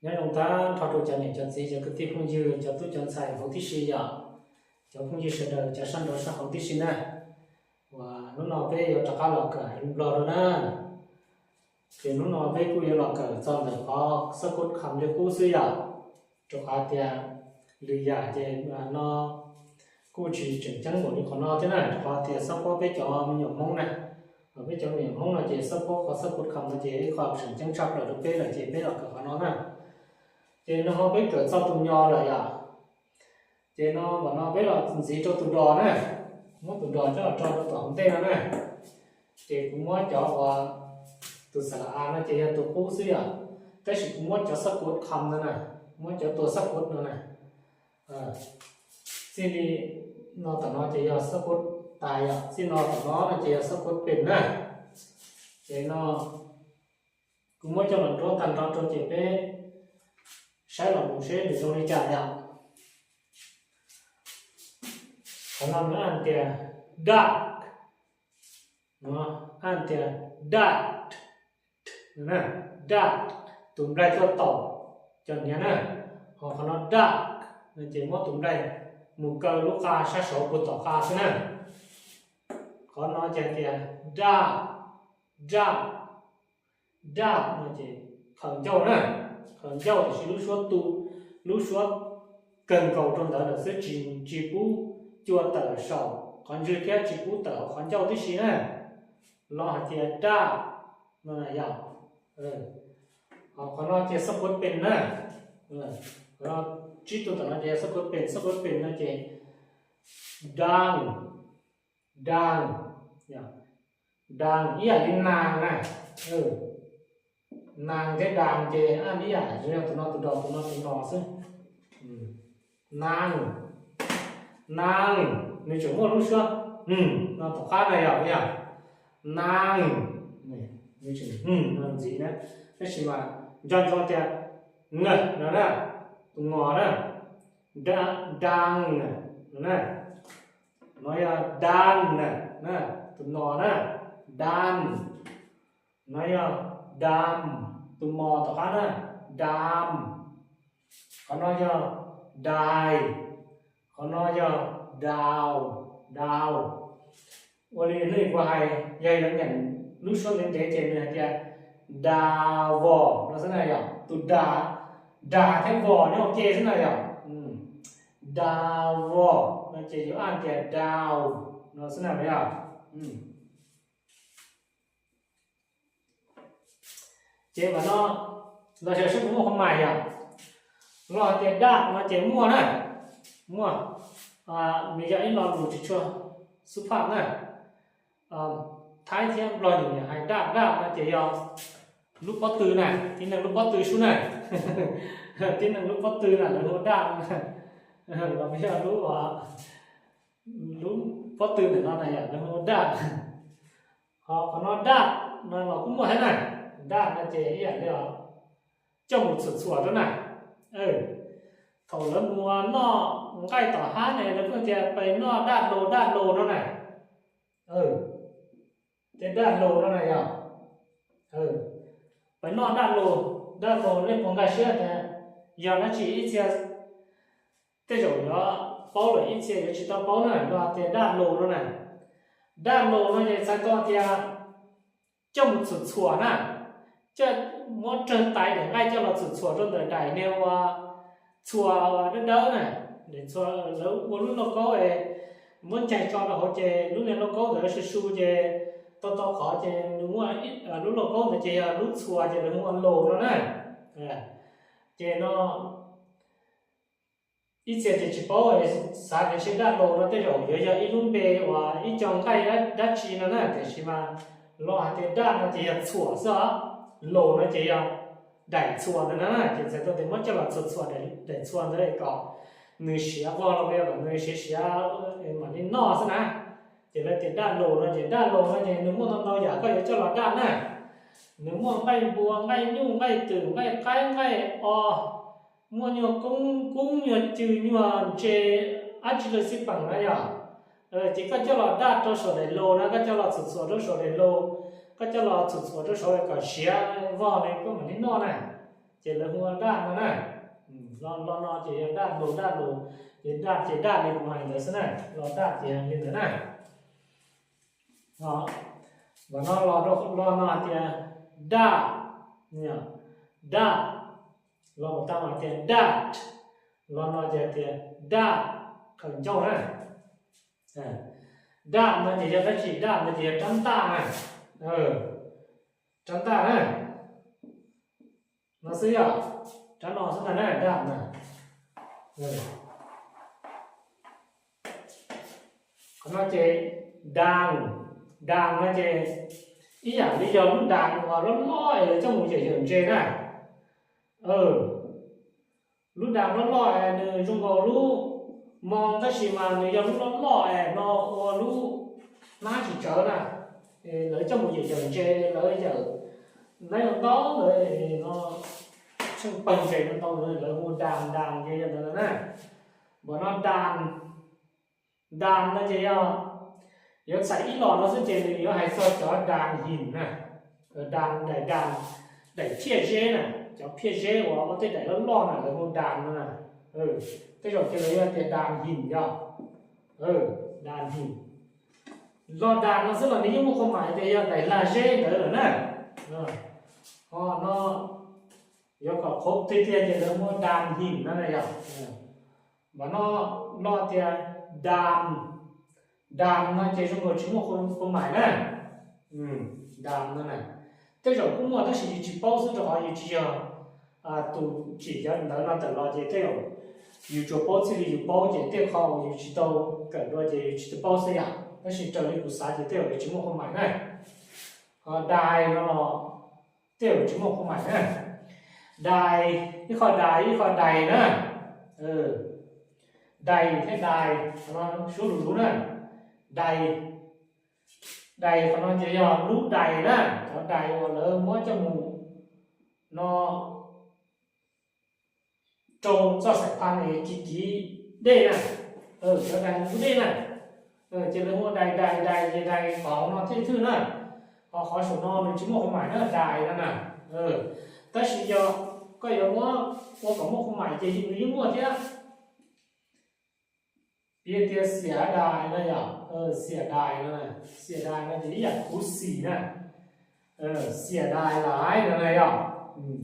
Nyob zoo tag nrho rau cov niam cov txiv, cov kwv tij phooj ywg, cov tub cov ntxhais hauv tib si yom, cov phooj ywg sawv daws cov sab nraud sab hauv tib si na. Uas hnub no peb yuav rov qab los kawm hais lus Nplog dua na. Ces hnub no peb kuj yuav los kawm txog ntawm qhov xab kod kham li qub xwb yom, rau qhov tias lwm yam ces no kuj tsis tseem ceeb npaum li qhov no thiab na, rau qhov tias xab phob peb cov me nyuam Hmoob na, peb cov me nyuam Hmoob no ces xab phob qhov xab kod kham no ces ib qho tseem ceeb tshaj plaws rau peb lawm ces peb los kawm qhov no na. Ces no ho peb kawm txog tus nyo lawm yom. Ces no mam no peb los ntxiv rau tus dos na, muab tus dos coj los rau rau tom hauv ntej no na. Ces kuv muab cov uas tus xas las a no ces yog tus qub xwb yom, tab sis kuv muab cov xab kod kham no na, muab cov tua xab kod no na. Txij li no tom no ces yog xab kod tais yom, txij no tom no no ces yog xab kod pes na. Ces no kuv muab coj los nruab tag nrho rau ces peb saib los mus seb nws zoo li cas yom. Qhov no nws hais tias dark, hais tias dat, dat, tus nplaig tuaj taum cov hniav na. Ho qhov no dark no ces muab tus nplaig mus kaw lub qa sab saud puag tom qa xwb na. Qhov no ces hais tias dark, dark, dark no ces qhawv ncauj na, qhawv ncauj tiam sis lub suab tu, lub suab kawg nkaus rau ntawd lawm xwb, tsis, tsis pub cua tawm saum qhov ntswg thiab tsis pub tawm hauv qhov ncauj tib si na. Los hais tias dark no yog. Qhov no ces xab kod pes na. Qhov no tsib tug tom no ces xab kod pes, xab kod pes no ces dang, dang, dang ib yam li nas na. Nas thiab dang ces ib yam, yog tus no tus dos, tus no tus no xwb. Nas, nas, nws tseem muaj lub suab no tom qab na yog, yog nas, nws tseem no ntxiv na, tab sis mas nco ntsoov tias ng no na, tus ngos na, dang no na. No yog dan na, tus no na, dan. No yog dam, tus mos tom qab na, dam. Qhov no yog dai, qhov no yog dau, dau. Ua li hnub ib kuv hais, yog yuav nyeem lub suab ntev ntev ces nws hais tias da vos no xwb na yom. Tus da, da thiab vos nyob ua ke xwb na yom. Da vos no ces yuav hais tias dau no xwb na yom. Ces mas no los xyuas seb puas muaj qhov mais yom. Los hais tias daj no ces muaj na, muaj. Nws yog ib lo lus tsis tshua xub phaj na. Thaib thiab Nplog nyiam hais daj, daj no ces yog lub pob tw na, tib neeg lub pob tw sub na. Tib neeg lub pob tw na lawv hu daj, los yog lub, lub pob tw ntawm no na yom, lawv hu daj. Ho qhov no daj no los kuj muaj thiab na. Daj no ces ib yam li coj mus txhuam txhuam rau na. Thaum lawv mus noj nqaij tom hab ne lawv kuj tias pais noj daj hlau, daj hlau no na. Ces daj hlau no na yog, pais noj daj hlau, daj hlau nej puas nkag siab tias yog dab tsi? Ib txhia tej zaum yuav paub lawm, ib txhia yuav tsis tau paub na, yog tias daj hlau no na. Daj hlau no ces txhais tau tias coj mus txhuam txhuam na, coj, muab rawg tais daim nqaij coj los txhuam txhuam rau ntawm daim niag uas txhuam uas dawb dawb na, daim txhuam lawv ua lub lauj kaub es muab ncaig tso rau hauv ces lub niag lauj kaub ntawd su su ces tau tau qhov ces nws muaj, lub lauj kaub ntawd ces yog lub txhuam ces lawv hu ua laus no na. Ces no ib txhia ces tsis paub, xav tias ntshe daj laus no tej zaum yuav yog ib lub npe uas ib co nqaij dab tsi no na, tiam sis mas los hais tias daj no ces yog txhuam xwb os, laus no ces yog daim txhuam ntawd na, ces txhais tau tias muab coj los txhuam txhuam daim txhuam ntawd kom nws siav vog los yog kom nws siav siav mam li noj xwb na. Ces lawv tias daj laus no ces daj laus no ces nws muaj ntau ntau yam koj yuav coj los daj na. Nws muaj nqaij npua, nqaij nyuj, nqaij twm, nqaij qaib, nqaij o, muaj nyuag koob, koob nyuag cw, nyuag ntse, dab tsi los xij peem na yom. Ces koj coj los daj rau saum daim laus na, koj coj los txhuam txhuam rau saum daim laus, koj coj los txhuam txhuam rau saum kom siav vog ne koj mam li noj na. Ces lawv hu ua daj no na. Lo, lo no ces yog daj lus, daj lus, ces daj ces daj li kuv hais ntawd xwb na, lo daj ces li ntawd na. Vam no los rau lo no hais tias daj, daj, lo mus tau hais tias daj, lo no ces hais tias daj, qhov ncauj na. Daj no ces yog dab tsi? Daj no ces yog rab ntaj na, rab ntaj na. No xwb yog, rab no xwb ntag na, daj na. Qhov no ces daas, daas no ces ib yam li yog lub daas uas loj loj es lawv coj mus yawm yawm ntses na. Lub daas loj loj es nws zoo nkaus lub moo tab sis mas nws yog lub loj loj es no ua lub hnab tsis tsawv na. Lawv coj mus yawm yawm ntses, lawv yawm naib ntau ntau, lawv no tsheej pawg ntses ntau ntau, lawv hu daas, daas ces yog ntawd na. Npam no daas, daas no ces yog, yuav txhais ib los no xwb ces nws yuav hais txog cov daas him na, daas daim, daas daim phiaj zeb na, cov phiaj zeb uas ua tej daim loj loj na lawv hu daas no na. Tej zaum ces lawv yuav tias daas him yog, daas him. Lo daas no xwb los nws yeej muaj qhua maim tias yog daim lag zeb ntawd lawm na. Ho no yuav kom qhuav tiag tiag ces lawv muaj daas him no na yog. Npam no lo tias daas, daas no ces zoo nkaus tsis muaj qhua maim na. Daas no na, tej zaum kuj muaj tab sis yus tsis paub xwb rau qhov yus tsis yog tus tsim cov ntawv no tawm los ces tej zaum yus tsuas paub txij li yus paub ces tej qho uas yus tsis tau kawm dua ces yus tsis tau paub xwb yom. Tab sis raws li kuv xav ces tej zaum yuav tsis muaj qhua maim na. Ho dais no los tej zaum tsis muaj qhua maim na. Dais, ib qho dais ib qho dais na. Dais thiab dais, qhov no suab lus lub na. Dais, dais qhov no ces yog lub dais na, cov dais uas lawv muab coj mus no rau txoj xaim phaj es kiv kiv dej na, cov dais mus ntxuav dej na. Ces lawv hu ua dais, dais, dais ces dais qhov no thiaj thwj na. Ho qhov saum no nws tsis muaj qhua maim na, dais no na. Tab sis yog koj yuav muab ua kom muaj qhua maim ces nws yeej muaj thiab. Piv tias xiam dais no yom, xiam dais no, xiam dais no ces ib yam khuv xim na. Xiam dais lais no na yom,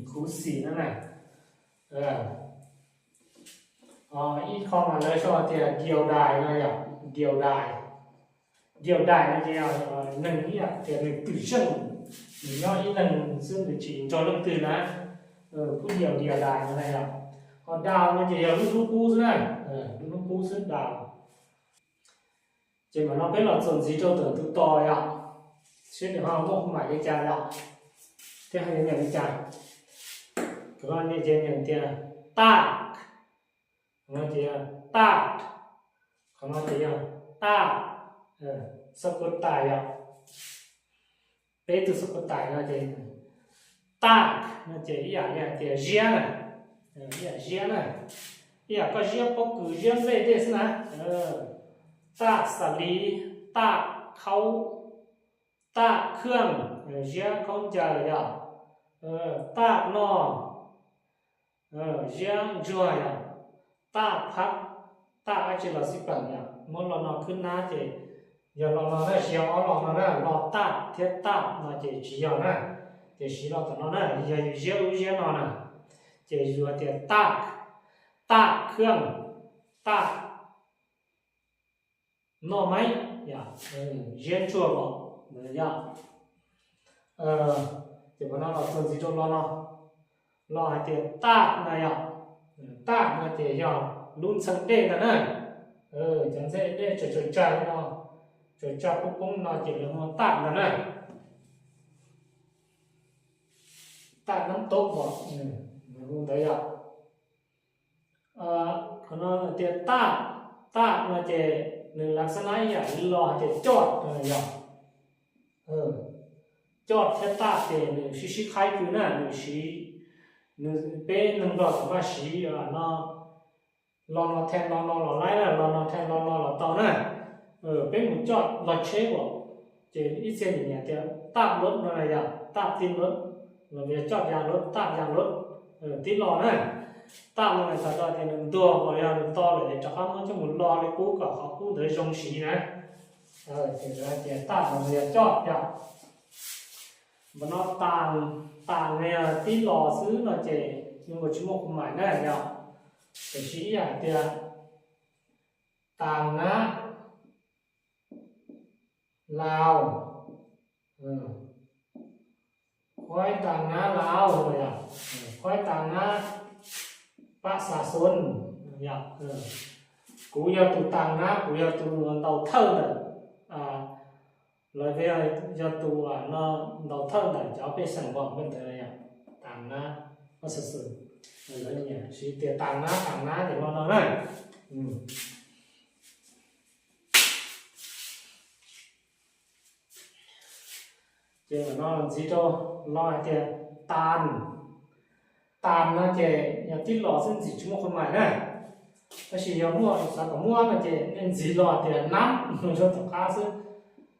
khuv xim no na. Ib qho mas lawv sau tias diaus dais no yom, diaus dais. Diaus dais no ces yog neeg ib yam tias nws twm zeej, nws nyob ib leeg xwb nws tsis nrog leej twg na, kuj diaus diaus dais no na yom. Ho daus no ces yog lub hnub qub xwb na, lub hnub qub xwb daus. Ces mam no peb los txuas ntxiv rau tus tos yom, seb nws ho muaj qhua maim li cas yom, thiab ho yuav nyeem li cas. Qhov no ces nyeem tias taj, qhov no ces yog taj, qhov no ces yog taj, xab kuv tais yom. Peb tug xab kuv tais no ces taj no ces ib yam li hais tias ziab na, ib yam ziab na, ib yam koj ziab pob kws ziab nplej tej xwb na. Taj xas li, taj khaub, taj khwj, ziab khaub ncaws yom, taj noj, ziab ntsuag yom, taj phab, taj dab tsi los xij peem yom, muab lo no khwb nab ces yog lo no na, siv ob lo no na, lo taj thiab taj no ces tsis yog na, ces siv lo tom no na, yog yus ziab lub ziab no na, ces yus hais tias taj, taj khwj, taj noj maib, ziab ntsuag los ntawd yom. Ces qhov no los txuas ntxiv rau lo no, lo hais tias taj no yom, taj no ces yog lub ntxhee dej ntag na, cov ntxhee dej tsaws tsaws tsag li no, tsaws tsag poob poob no ces lawv hu taj ntag na. Taj nab taub os, hu ntawd yom. Qhov no tias taj, taj no ces nws lav xab nab ib yam li lo hais tias coj no yom. Coj thiab taj ces nws sib sib qhaib kws na, nws siv, nws, peb neeg Nplog txawm maj siv no, lo no then lo no los laib na, lo no then lo no los tau na. Peb mus coj los tsheb uas, ces ib txhia nyiam nyiam tias taj lub no na yom, taj tij lub, los yog coj ya lub, taj ya lub. Tib lo na, taj no mas txhais tau tias nws ntuag uas yog nws to lawm es rov qab muab coj mus lo li qub kom qhov qub ntawd zoo siv na. Ces lawv hais tias taj no yog coj yog. Npam no tas, tas no yog tib lo xwb no ces nws tsis muaj khuam mais na yog. Tiam sis ib yam tias tas nab lao, khuaib tas nab lao no yog, khuaib tas nab pab xa xun yog. Kuv yog tus tas nab, kuv yog tus ntaus thawj ntawm, lawv yog tus no ntaus thawj ntawm cov pej xeem npog ntawd yog tas nab pab xa xun. Lawv siv tias tas nab tas nab ces lo no na. Ces no ntxiv rau lo hais tias tas. Tas no ces yog tib lo xwb ntxim tsis muaj khuam mais na. Tab sis yog muaj, xav kom muaj no ces nej ntxiv lo tias nab no rau tom qab xwb,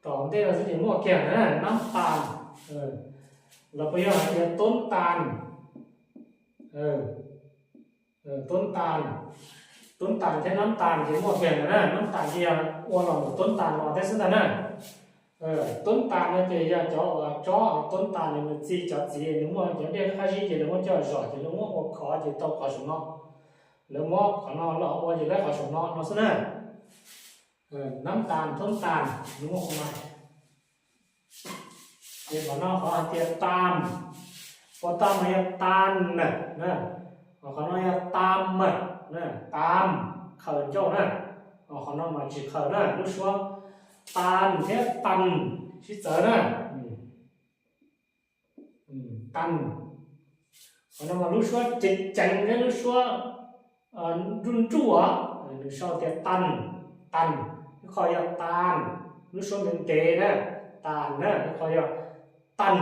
tom ntej no xwb ces muaj kiag na, nab tas. Los puas yog hais tias tub tas, tub tas, tub tas thiab nab tas ces muaj kiag ntawd na, nab tas ces yog ua los ntawm tub tas los thiab xwb ntag na. Tub tas no ces yog cov uas tsob tub tas nws txi cov txiv, nws muaj cov dej qab zib ces lawv muab coj zom ces lawv muab ua khov ces tau qhov saum no. Lawv muab qhov no los ua ces lawv qhov saum no no xwb na. Nab tas, tub tas, nws muaj khuam mais. Ces qhov no qhov hais tias tas, ua tas mas yog tas na, qhov no yog tas mas, tas, khaws ncauj na. Qhov no mas tsis khaws na, lub suab tas thiab tas sib txawv na. Tas, qhov no mas lub suab ceev ceev thiab lub suab nruj nruj os, nws sau tias tas, tas, ib qho yog tas, lub suab ntev ntev na, tas na, ib qho yog tas,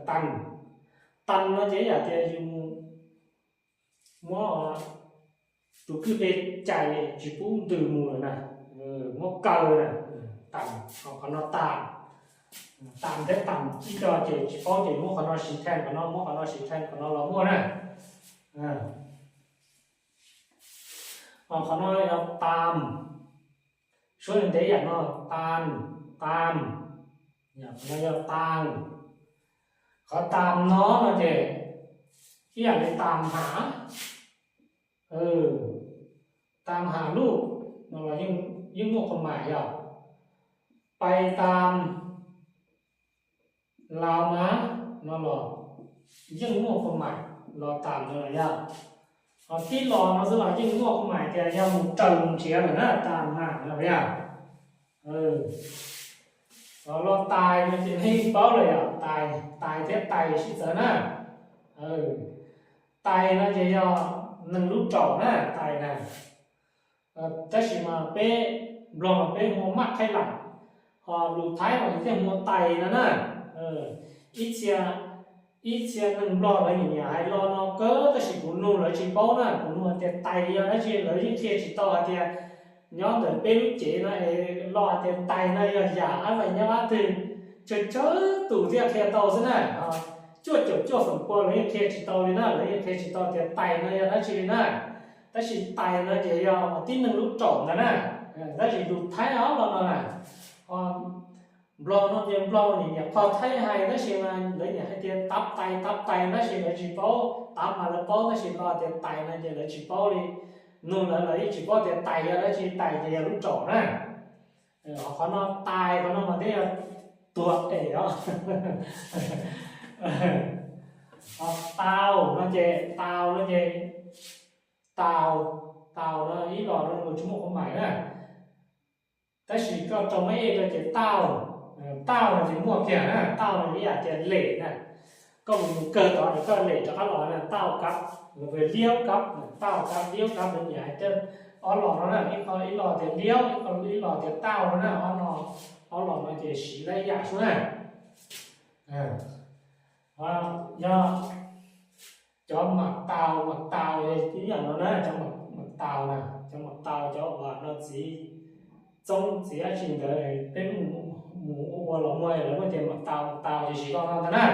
tas, tas no ces yam tias yus muab tus kwj peg cais tsis pub ntws mus lawm na, muab kaw na, tas, qhov no tas, tas thiab tas ib co ces tsis paub ces muab qhov no siv theej qhov no, muab qhov no siv theej qhov no los muaj na. Qhov no yog tas, suab ntev yam no, tas, tas, qhov no yog tas. Qhov tas no no ces ib yam li tas ham, tas ham luj no los yeej muaj khuam mais yog. Pais tas laus mas no los yeej muaj khuam mais, los tas no los yog. Ho tib los no xwb los yeej muaj khuam mais tias yog mus raws mus nrhiav lawm na, tas ham no yog. Ho los tais no ces nej paub lawm yog tais, tais thiab tais sib txawv na. Tais no ces yog neeg lub raum na, tais na. Tab sis mas peb Nplog mas peb hu ua maj qhaib lam, ho lus Thaib mas thiaj hu ua tais no na. Ib txhia, ib txhia neeg Nplog lawv nyiam nyiam hais lo no kawg tab sis kuv nug lawv tsis paub na, kuv nug hais tias tais yog dab tsi lawv yeej qhia tsis tau hais tias nyob ntawm peb lub cev no es lo hais tias tais no yog yam ab vais nyob ab twg, tsawg tsawg tus thiaj qhia tau xwb na. Cuaj caum cuaj feem pua lawv yeej qhia tsis tau li na, lawv yeej qhia tsis tau tias tais no yog dab tsi li na. Tab sis tais no ces yog tib neeg lub raum ntag na. Tab sis lus Thaib ob lo no na, Nplog no ces Nplog nyiam nyiam qhov Thaib hais tab sis mas lawv nyiam hais tias tab tais tab tais tab sis lawv tsis paub, tab mas lawv paub tab sis lo tias tais no ces lawv tsis paub li. Nug lawv lawv yeej tsis paub tias tais yog dab tsi, tais ces yog lub raum na. Qhov no tais qhov no mas twb yog tuag es os. Tau no ces, tau no ces, tau, tau no ib los no nws tsis muaj khuam mais na. Tab sis koj rau mab ej rau ces tau, tau no ces muaj kiag na, tau no ib yam tias lem na. Koj mus mus kawg tod es koj lem rov qab los na, tau kab, liab kab, tau kab liab kab, lawv nyiam hais tias ob los no na, ib qho ib los tias liab, ib qho ib los tias tau no na, ob no, ob los no ces siv lab yam xwb na. Yog cov mam taus, mam taus ib yam no na, cov mam taus na, cov mam taus cov uas no txiv txoob txiv dab tsi ntawd peb mus ua los muaj lawv muaj tias mam taus, mam taus ces siv lo no ntag na.